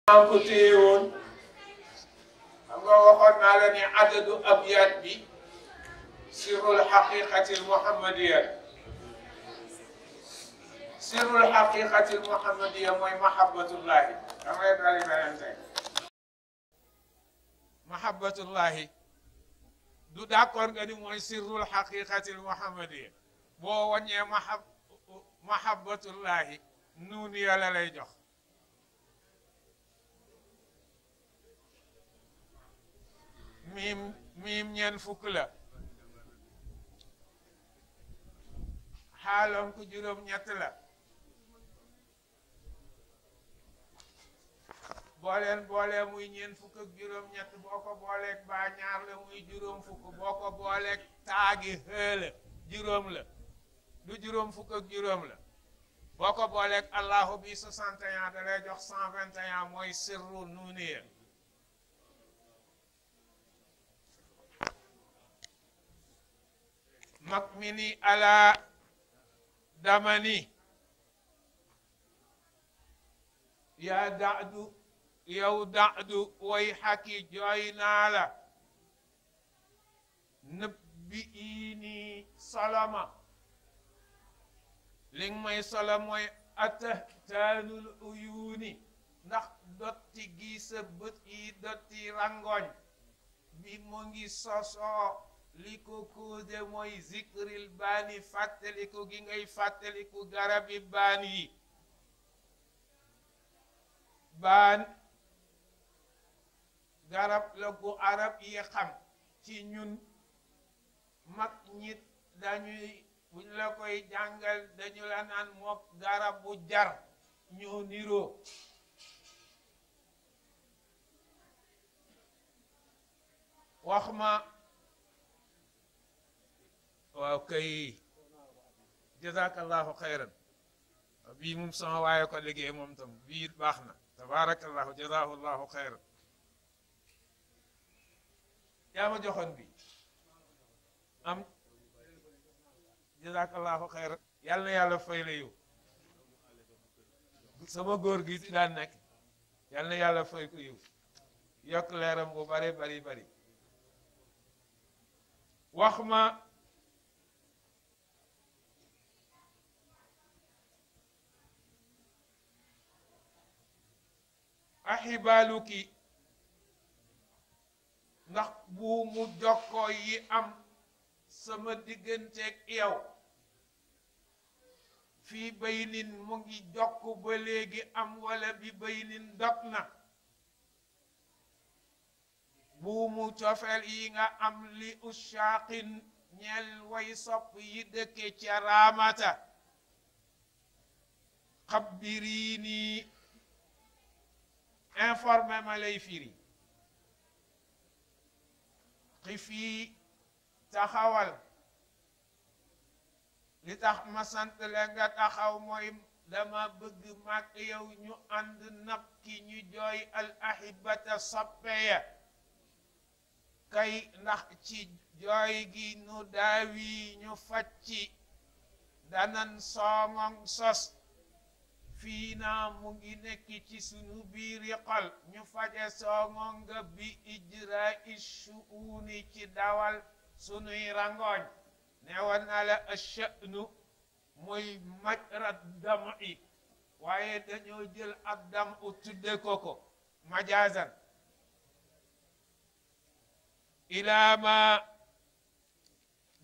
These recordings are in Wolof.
maa ko téye woon xam nga waxoon naa la ne adadu abyaat bi sirrul xaqiqatil muhammadiya sirrul xaqiqatil muhammadiya mooy mahabbatullahi damay dali beneen tey mahabbatullahi du d'accord nga ni mooy sirrul xaqiqatil muhammadiya boo wàññee mahabbatullahi nuun ya la lay jox miim ñeen fukk la xaalon ko juróom ñett la booleen muy ñeen fukk ak juróom ñett boo ko booleeg baa ñaar la muy juróom fukk boo ko booleeg taagi xëla juróom la du juróom fukk ak juróom la boo ko booleeg allahu bi 61 da lay jox 121 mooy sirru nuuniya makmini ala damani yaa daadu yow daadu way xaki jooy naa la nëbbi ini soloma li nga may solo mooy atahtaanul uyuuni ndax dotti gi sa bët yi dotti rangoñ bi mu ngi sosoo li ko kuude mooy zikril baani fàttaliku gi ngay fàttaliku garabi baan yi baan garab la gu arab yi xam ci ñun mag ñit dañuy buñ la koy jàngal dañu la naan mook garab bu jar ñoo niroo wax ma waaw kay jazakallahu xayran bii moom sama waaye ko liggéey moom tam bii baax na tabarakallahu jazahullahu xayran yaa ma joxoon bi am jazakallahu xayran yàlla na yàlla fay la yow sama góor gi ci daan nekk yàlla na yàlla fay ko yow yokk leeram bu bari bari bari wax ma axibaaluki ndax bu mu jokkoo yi am sama digganteeg yow fii baynin mu ngi jokk ba léegi am wala bi baynin dog na bu mu cofeel yi nga am li ushaaqin ñeel way sopp yi dëkke ca raamata xabbiriini informé ma lay firi xifii taxawal li tax ma sant la nga taxaw mooy dama bëgg mag yow ñu ànd nab ki ñu jooy al ahibata soppeya kay ndax ci jooy gi nu daawi ñu facci danan soŋoŋ sos fii naa mu ngi nekk ci sunu biiri xol ñu faje soŋoŋ nga bi ijra ishuuni ci dawal sunuy rangooñ ne woon naa la asha'nu mooy majrat dam'i waaye dañoo jël ak dam'u tudde ko majaazan ilaa ma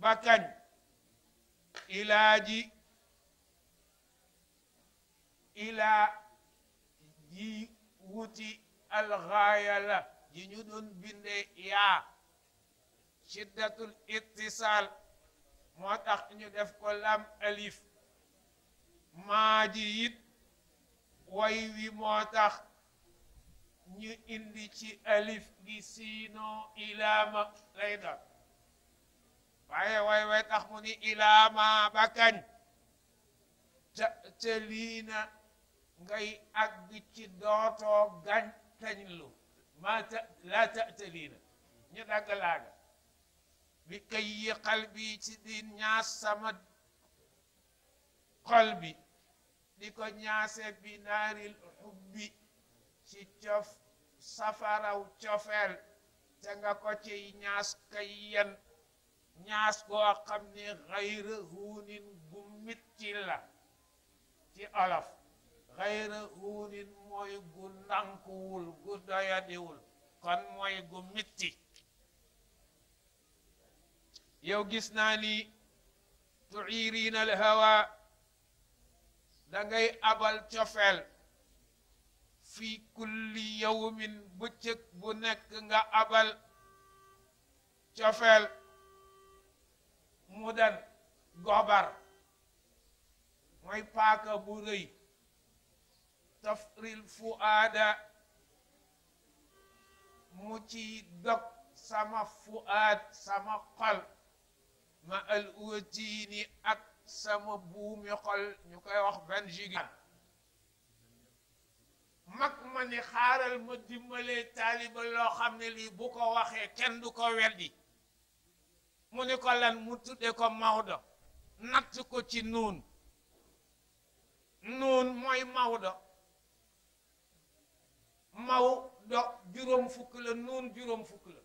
bakañ ilaa ji ilaa ji wuti alxaaya la ji ñu doon binde yaa shiddatul ittisaal moo tax ñu def ko lam alif maa ji it way wi moo tax ñu indi ci alif gi siinoo ilaama lay doon waaye way tax mu ni ilaama ba kañ te liina ngay àgg ci dootoo gañ tañlu maa laa ta'taliina ñu dagg laaga bi kay yi xal bi ci di ñaas sama xol bi di ko ñaase bi naaril xubbi ci cof safaraw cofeel te nga ko ci ñaas kay yen ñaas goo xam ni xayra huunin gu mitti la ci olof xayra huunin mooy gu ndànkuwul gu doyadiwul kon mooy gu mitti yow gis naa ni tuiriina al hawa dangay abal cofeel fi kulli yawmin bëccëg bu nekk nga abal cofeel mu dan gobar mooy paaka bu rëy tafril fuaada mu ci dog sama fuaad sama xol ma al uwatiini ak sama buumi xol ñu koy wax 20 giga mag ma ni xaaral ma dimbalee taaliba loo xam ne lii bu ko waxee kenn du ko weddi mu ni ko lan mu tudde ko Maodo natt ko ci nuun mooy Maodo Maodo juróom fukk la nuun juróom fukk la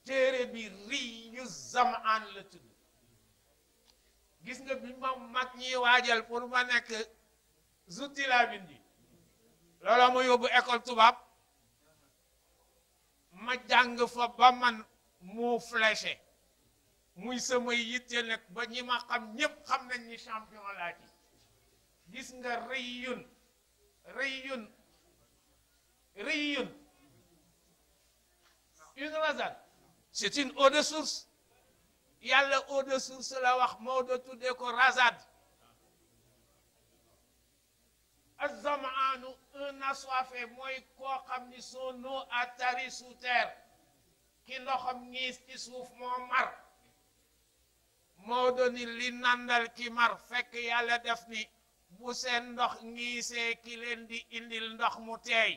téere bi riyu zamaan la tudd gis nga bi ma mag ñiy waajal pour ma nekk zuti laa bindi looloo ma yóbbu école tubaab ma jàng fa ba man moo fléché muy sama yitte nag ba ñi ma xam ñépp xam nañ ni champion laa ci gis nga riyun une rasade c'est une eau de source yàlla eau de source la wax Maodo tuddee ko rasade az-zam'aanu un assoiffé mooy koo xam ni son eau a tari sous terre ki ndoxam ñiis ci suuf moo mar Maodo ni li nandal ki mar fekk yàlla def ni bu seen ndox ñiisee ki leen di indil ndox mu teey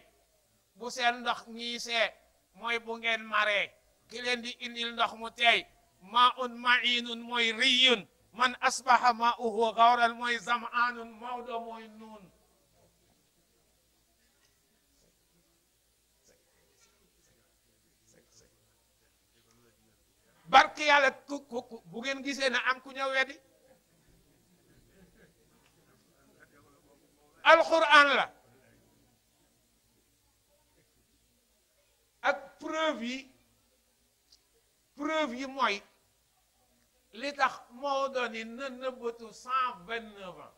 bu seen ndox ñiisee mooy bu ngeen maree ki leen di indil ndox mu teey maa'un ma'iinun mooy riyun man asbaha maa'uhu gawran mooy zam'aanun Maodo mooy nuun barke yàlla ku bu ngeen gisee na am ku ñëw weddi alquran la ak preuve yi mooy li tax Maodo ni na nëbbatu 129 ans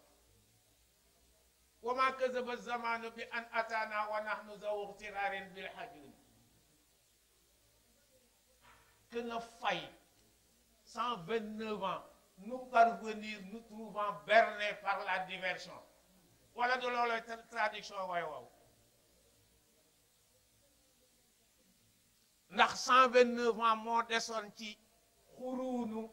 wa ma kazaba zamanu bi an atana wa nahnu zawu ightirarin bil hajun que na fay 129 ans nous parvenir nous trouvant bernés par la diversion wala de loolu traduction way wow ndax 129 ans moo desoon ci xuruunu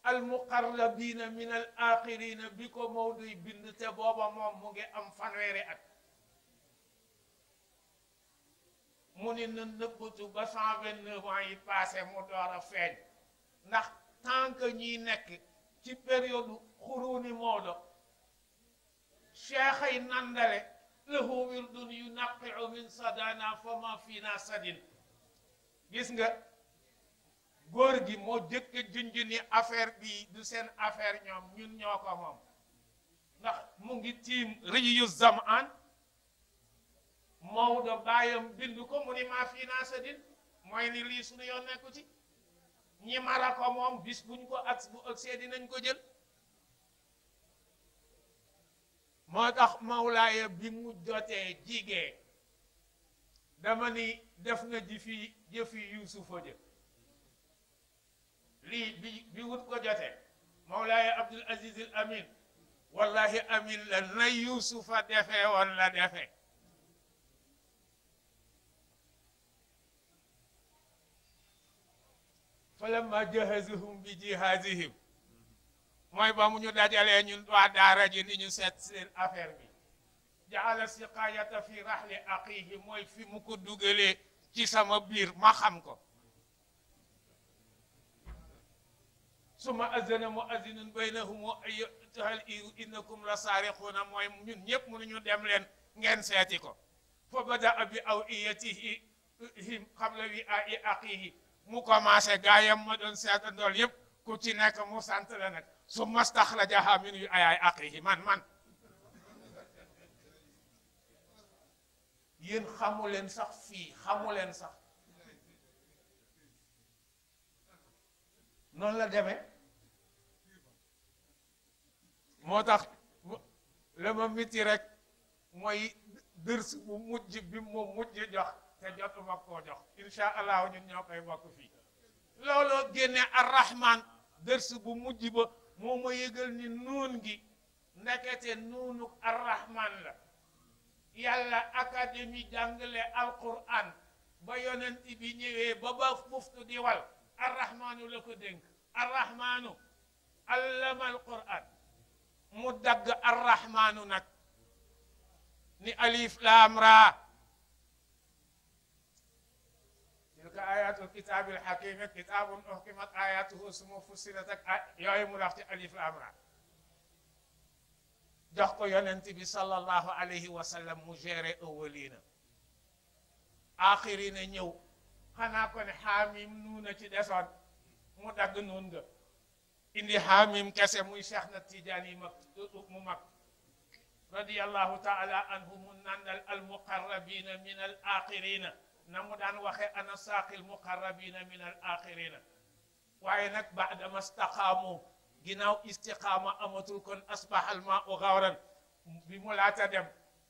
almuqarrabina min al axirina bi ko Maodoy bind te booba moom mu ngi am fanweeri at mu ni na nëbbatu ba 129 ans yi passé mu door a feeñ ndax tant que ñiy nekk ci période xuruuni Maodo cheikh ay nandale lahu wirdun yunaqiu min sadana fama fina sadin gis nga góor gi moo jëkk junj ni affaire bi du seen affaire ñoom ñun ñoo ko moom ndax mu ngi tiim riyu zamaan Maodo baayam bind ko mu ni maa fina sadin mooy ni lii suñu yoon nekku ci ñi mara ko moom bis buñ ko ak bu ëgsee dinañ ko jël moo tax Mawlaaya bi mu jotee jigee dama ni def na jëfi Yuusufa jë lii bi wut ko jotee Mawlaaya Abdul Aziz Al Amin wallahi amin la na Yuusufa defee woon la defee falamma jahazahum bi jihazihim mooy ba mu ñu dajalee ñun waa daara ji ni ñu seet seen affaire bi jaala siqayata fi rahli aqihi mooy fi mu ko dugalee ci sama biir ma xam ko suma azana muazinun baynahum ayyuhal iru innakum la saariquuna mooy ñun ñëpp mënuñu dem leen ngeen seeti ko fa bada bi awiyatihim qabla wi'aa'i axiihi mu commencé gaayam ma doon seetandool yëpp ku ci nekk mu sant la nag summa staxrajaha min wi'aa'i axiihi man yéen xamu leen sax fii xamu leen sax noonu la demee moo tax la ma miti rek mooy dërs bu mujj bi mu mujj jox te jotuma koo jox insha allah ñun ñoo koy bokk fii looloo génne arrahman dërs bu mujj ba moo ma yëgal ni nuun gi ndekete nuunu arrahman la yàlla académie jàngale alquran ba yonent bi ñëwee ba muftu di wal arrahmanu la ko dénk arrahmanu allama alquran mu dagg arrahmanu nag ni alif lam ra tilka ayatul kitabil hakim kitabun uhkimat ayatuhu summa fussilat ak yooyu mu wax ci alif lam ra jox ko yonent bi sallallahu alayhi wa sallam mu géré awwalina axirina ñëw xanaa ko ne xaamim nuuna ci desoon mu dagg nuun nga indi xaamim kese muy cheikh na Tidiane yi mag mu mag radiyallahu taala anhu mu nandal al muqarrabina min al axirina na mu daan waxe ana saaqil muqarrabina min al axirina waaye nag baadama staqaamu ginnaaw istiqaama amatul kon asbaxal maa u xawran bi mu laata dem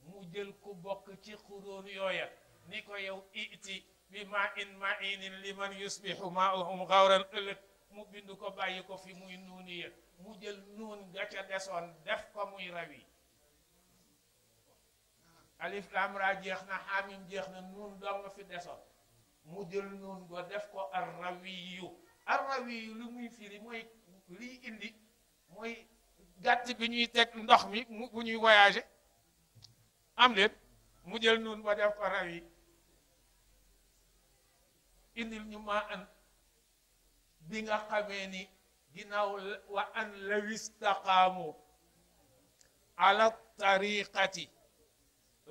mu jël ku bokk ci xuróon yooya ni ko yow iti bi ma in ma inin liman yusbixu maahum xawran ëllëg mu bind ko bàyyi ko fi muy nuuniya mu jël nuun ga ca desoon def ko muy rawi alif lam ra jeex na xaamim jeex na nuun doo nga fi desoon mu jël nuun go def ko arrawiyu lu muy firi mooy lii indi mooy gàtt bi ñuy teg ndox mi bu ñuy voyager am leen mu jël nuun ba def ko rawi indil ñu maa an bi nga xamee ni ginnaaw wa an lawistaqaamu ala tariqati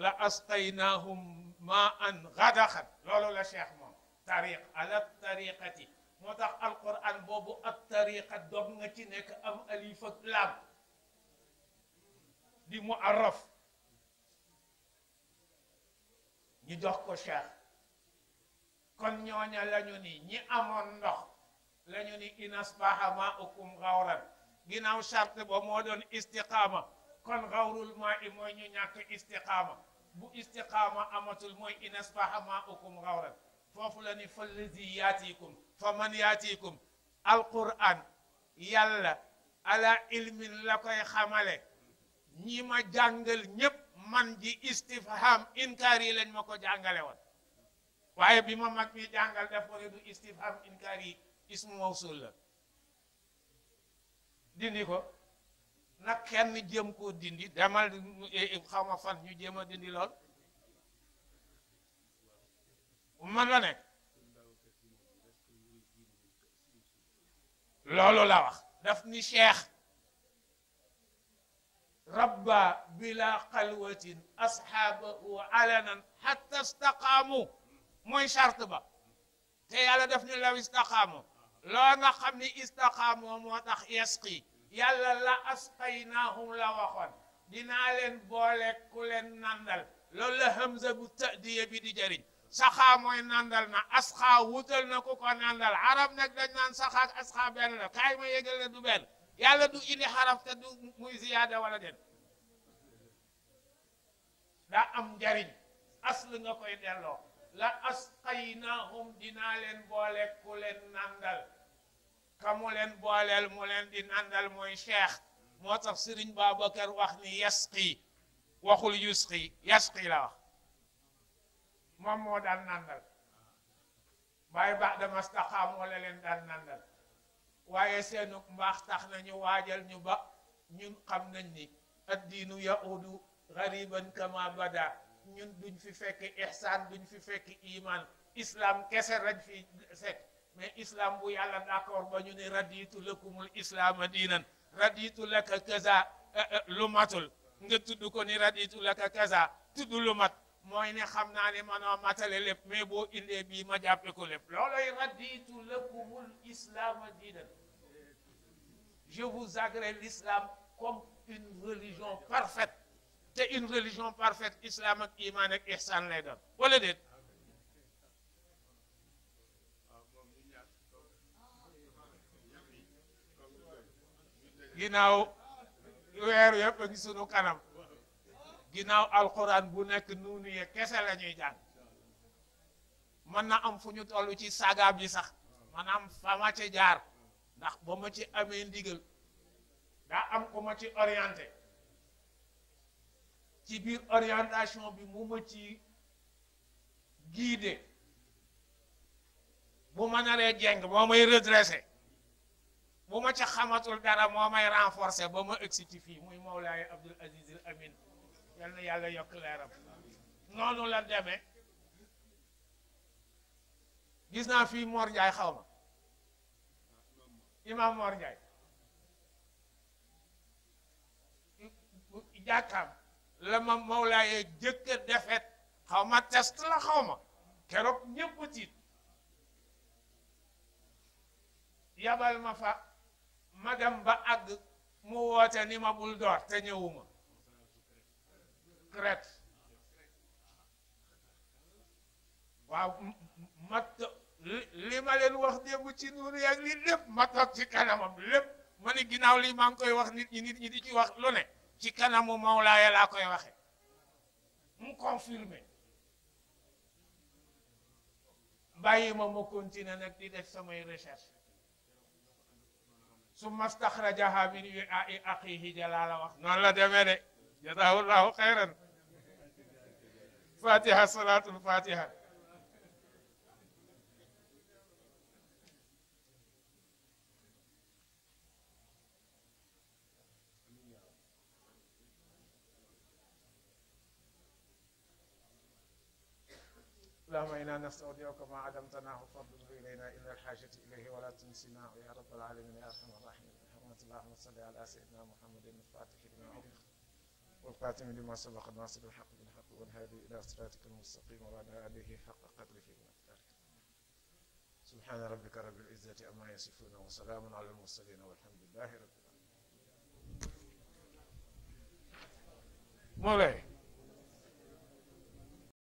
la asqaynahum maa an gadaxan loolu la cheikh moom tariq ala tariqati moo tax alquran boobu ak tariqa dog nga ci nekk am alif ak lam di mu arraf ñu jox ko cheikh kon ñooña lañu ni ñi amoon ndox lañu ni inasbaha ma'ukum xawran ginnaaw charte ba moo doon istiqaama kon xawrul maa i mooy ñu ñàkk istiqaama bu istiqaama amatul mooy inasbaha ma'ukum xawran foofu la ni fallazi yaatikum fa man yaatikum alquran yàlla ala ilmin la koy xamale ñi ma jàngal ñépp man ji istifham inkaar yi lañ ma ko jàngale woon waaye bi ma mag mi jàngal def ko ne du istifham inkaar yi ismu mawsul la dindi ko nag kenn jéem koo dindi demal xaw ma fan ñu jéem a dindi lool man la nekk loolu la wax daf ni cheikh rabba bila xalwatin asxaabahu alanan xatta istaqaamu mooy charte ba te yàlla daf ni law istaqaamu loo nga xam ni istaqaamu moo tax yasqi yàlla la asqaynaahum la waxoon dinaa leen boole ku leen nandal loolu la hamza bu tadiya bi di jëriñ saxaa mooy nandal na asxaa wutal na ku ko nandal arab nag dañ naan saxaa ak asxaa benn la kaay ma yëgal la du benn yàlla du indi xaraf te du muy ziyaada wala den daa am njariñ asl nga koy delloo la asqaynaahum dinaa leen boole ku leen nandal ka mu leen booleel mu leen di nandal mooy cheikh moo tax Serigne Babacar wax ni yasqi waxul yusqi yasqi la wax moom moo daan nandal waaye baax dama staqaam wala leen daan nandal waaye seenu mbaax tax nañu waajal ñu ba ñun xam nañ ni addiinu yaudu gariban kama bada ñun duñ fi fekk ihsaan duñ fi fekk iman islam kese lañ fi fekk mais islam bu yàlla d'accord ba ñu ne raditu lakumul islaama diinan raditu laka kaza lu matul nga tudd ko ni raditu laka kaza tudd lu mat mooy ne xam naa ne manoo matale lépp mais boo indee bii ma jàppe ko lépp looloy raditu lakumul islaama diinan. Je vous agrée l'islam comme une religion parfaite te une religion parfaite islam ak iman ak ihsan lay doon wala déet ginnaaw weer yëpp a ngi sunu kanam ginnaaw alquran bu nekk nuunu ye kese la ñuy jàng mën na am fu ñu toll ci saga bi sax maanaam fa ma ci jaar ndax ba ma ci amee ndigal daa am ko ma ci orienté ci biir orientation bi mu ma ci guidé bu ma naree jeng moo may redressé bu ma ci xamatul dara moo may renforcer ba ma egsi ci fii muy Mawlaay Abdul Aziz Al Amin yal na yàlla yokk leeram noonu la demee gis naa fii Mor Ndiaye xaw ma Imam Mor Ndiaye jàkkaam la ma Mawlaay jëkk a defet xaw ma test la xaw ma keroog ñëpp tiit yabal ma fa ma dem ba àgg mu woote ni ma bul door te ñëwuma crête waaw li ma leen wax démb ci nuuru yak li lépp ma toog ci kanamam lépp ma ni ginnaaw lii maa ngi koy wax nit ñi di ci wax lu ne ci kanamu Mawlaaya laa koy waxe mu confirmé bàyyi ma continuer nag di def samay recherche summa staxrajaha min wi'aa'i axiihi jalaala wax noonu la demee de jazaahu llahu xayran fatiha salaatul fatiha اللهم إنا نستودعك ما علمتناه فاردده إلينا إن الحاجة إليه ولا تنسناه يا رب العالمين يا أرحم الراحمين بحرمة اللهم صل على سيدنا محمد الفاتح لما أغلق والخاتم لما سبق الناصر الحق بالحق والهادي إلى صراطك المستقيم وعلى آله حق قدره ومقداره سبحان ربك رب العزة عما يصفون وسلام على المرسلين والحمد لله رب العالمين. مولاي